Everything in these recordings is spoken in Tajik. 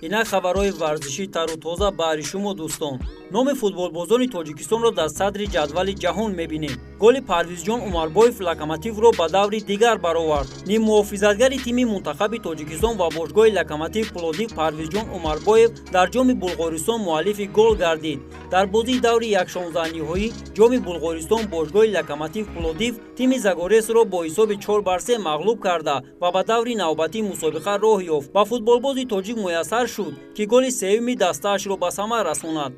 Инак хабарҳои варзишӣ тару тоза баҳри шумо, дӯстон. Номи футболбозони Тоҷикистонро дар садри ҷадвали ҷаҳон мебинем. Голи Парвизҷон Умарбоев Локомотивро ба даври дигар баровард. Ниммуҳофизатгари тими мунтахаби Тоҷикистон ва бошгоҳи Локомотив Пловдив Парвизҷон Умарбоев дар ҷоми Булғористон муаллифи гол гардид. Дар бозии даври 1/16 ниҳоӣ ҷоми Булғористон бошгоҳи Локомотив Пловдив тими Загоресро бо ҳисоби 4-3 мағлуб карда ва ба даври навбатии мусобиқа роҳ ёфт. Ба футболбози тоҷик муяссар шуд, ки голи сеюми дастаашро ба самар расонад.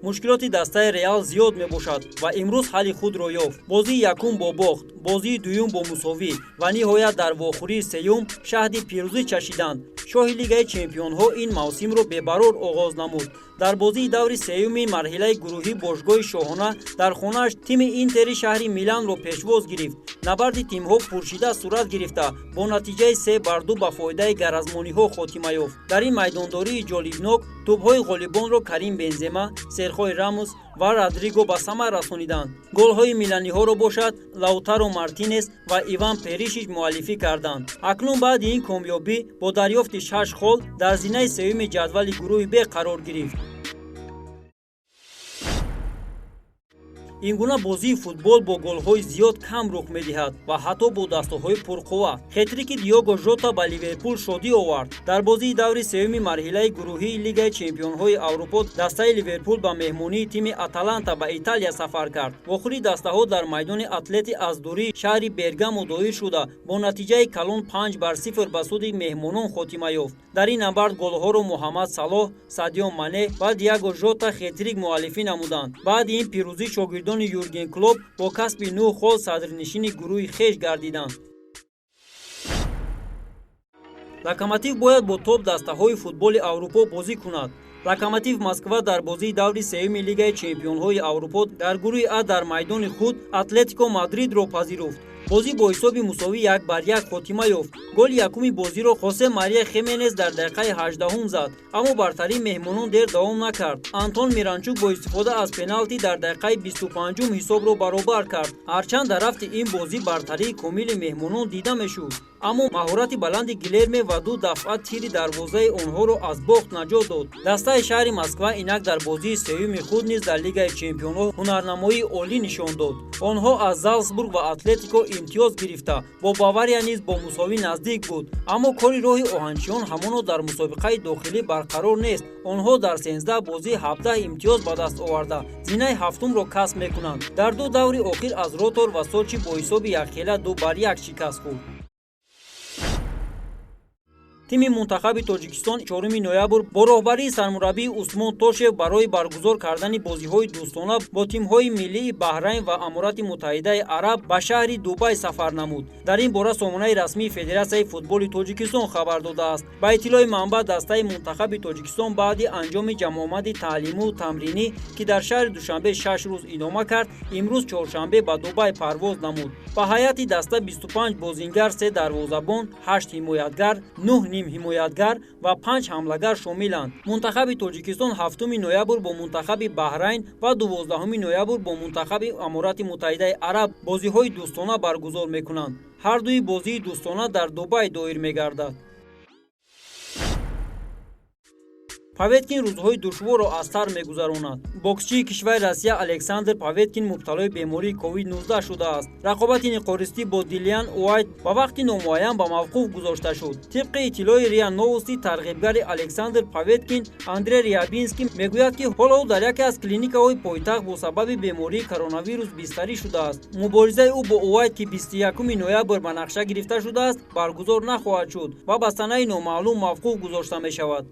Мушкилоти дастаи Реал зиёд мебошад ва имрӯз ҳалли худро ёфт. Бозии якум бо бохт, бозии дуюм бо мусовӣ ва ниҳоят дар вохӯрии сеюм шаҳди пирӯзӣ чашиданд. Шоҳи Лигаи чемпионҳо ин мавсимро бебарор оғоз намуд. Дар бозии даври сеюми марҳилаи гурӯҳӣ бошгоҳи шоҳона дар хонааш тими Интери шаҳри Миланро пешвоз гирифт. Набарди тимҳо пуршиддат сурат гирифта, бо натиҷаи 3-2 ба фоидаи гаразмониҳо хотима ёфт. Дар ин майдондории ҷолибнок тӯбҳои ғолибонро Карим Бензема, Серхои Рамос ва Родриго ба самар расониданд. Голҳои миланиҳоро бошад Лаутаро Мартинес ва Иван Перишич муаллифӣ карданд. Акнун баъди ин комёбӣ бо дарёфти шаш хол дар зинаи сеюми ҷадвали гурӯҳи Б қарор гирифт. Ин гуна бозии футбол бо голҳои зиёд кам рух медиҳад ва ҳатто бо дастаҳои пурқувва. Хетрики Диого Жота ба Ливерпул шодӣ овард. Дар бозии даври сеюми марҳилаи гурӯҳии Лигаи чемпионҳои Аврупо дастаи Ливерпул ба меҳмонии тими Аталанта ба Италия сафар кард. Вохӯрии дастаҳо дар майдони Атлети аз дурии шаҳри Бергамо доир шуда, бо натиҷаи калон 5-0 ба суди меҳмонон хотима ёфт. Дар ин набард голҳоро Муҳаммад Салоҳ, Садио Мане ва Диаго Жота хетрик муаллифӣ намуданд. Баъди ин пирӯзӣ шогирдони Юрген Клоп бо касби нӯҳ хол садрнишини гурӯҳи хеш гардиданд. Локомотив бояд бо топ дастаҳои футболи Аврупо бозӣ кунад. Локомотив Москва дар бозии даври сеюми Лигаи чемпионҳои Аврупо дар гурӯҳи А дар майдони худ Атлетико Мадридро пазируфт. Бозӣ бо ҳисоби мусовӣ 1-1 хотима ёфт. Голи якуми бозиро Хосе Мария Хеменес дар дақиқаи 18-ум зад, аммо бартарии меҳмонон дер давом накард. Антон Миранчук бо истифода аз пеналти дар дақиқаи 25-ум ҳисобро баробар кард. Ҳарчанд дар рафти ин бозӣ бартарии комили меҳмонон дида мешуд, аммо маҳорати баланди Гилерме ва ду дафъа тири дарвозаи онҳоро аз бохт наҷот дод. Дастаи шаҳри Москва инак дар бозии сеюми худ низ дар Лигаи чемпионҳо ҳунарнамоии олӣ нишон дод. Онҳо аз Залцбург ва Атлетико имтиёз гирифта, бо Бавария низ бо мусовӣ наздик буд, аммо кори роҳи оҳанчиён ҳамоно дар мусобиқаи дохилӣ барқарор нест. Онҳо дар 13 бозӣ 17 имтиёз ба даст оварда, зинаи ҳафтумро касб мекунанд. Дар ду даври охир аз Ротор ва Сочи бо ҳисоби якхела 2-1 шикаст хӯрд. Тими мунтахаби Тоҷикистон 4 ноябр бо роҳбарии сармураббии Усмон Тошев барои баргузор кардани бозиҳои дӯстона бо тимҳои миллии Баҳрайн ва Аморати Муттаҳидаи Араб ба шаҳри Дубай сафар намуд. Дар ин бора сомонаи расмии Федератсияи футболи Тоҷикистон хабар додааст. Ба иттилои манбаъ, дастаи мунтахаби Тоҷикистон баъди анҷоми ҷамъомади таълиму тамринӣ, ки дар шаҳри Душанбе 6 рӯз идома кард, имрӯз чоршанбе ба Дубай парвоз намуд. Ба ҳайати даста 25 бозингар, се дарвозабон, ҳашт ҳимоятгар, нӯҳ нимҳимоятгар ва панҷ ҳамлагар шомиланд. Мунтахаби Тоҷикистон 7 ноябр бо мунтахаби Баҳрайн ва 12 ноябр бо мунтахаби Аморати Муттаҳидаи Араб бозиҳои дӯстона баргузор мекунанд. Ҳар дуи бозии дӯстона дар Дубай доир мегардад. Поветкин рӯзҳои душворро аз сар мегузаронад. Боксчии кишвари Россия Александр Поветкин мубталои бемории COVID-19 шудааст. Рақобати ниқористӣ бо Дилиан Уайт ба вақти номуайян ба мавқуф гузошта шуд. Тибқи иттилои РИА Новости, тарғибгари Александр Поветкин Андрей Рябинский мегӯяд, ки ҳоло ӯ дар яке аз клиникаҳои пойтахт бо сабаби бемории коронавирус бистарӣ шудааст. Муборизаи ӯ бо Уайт, ки 21 ноябр ба нақша гирифта шудааст, баргузор нахоҳад шуд ва ба санаи номаълум мавқуф гузошта мешавад.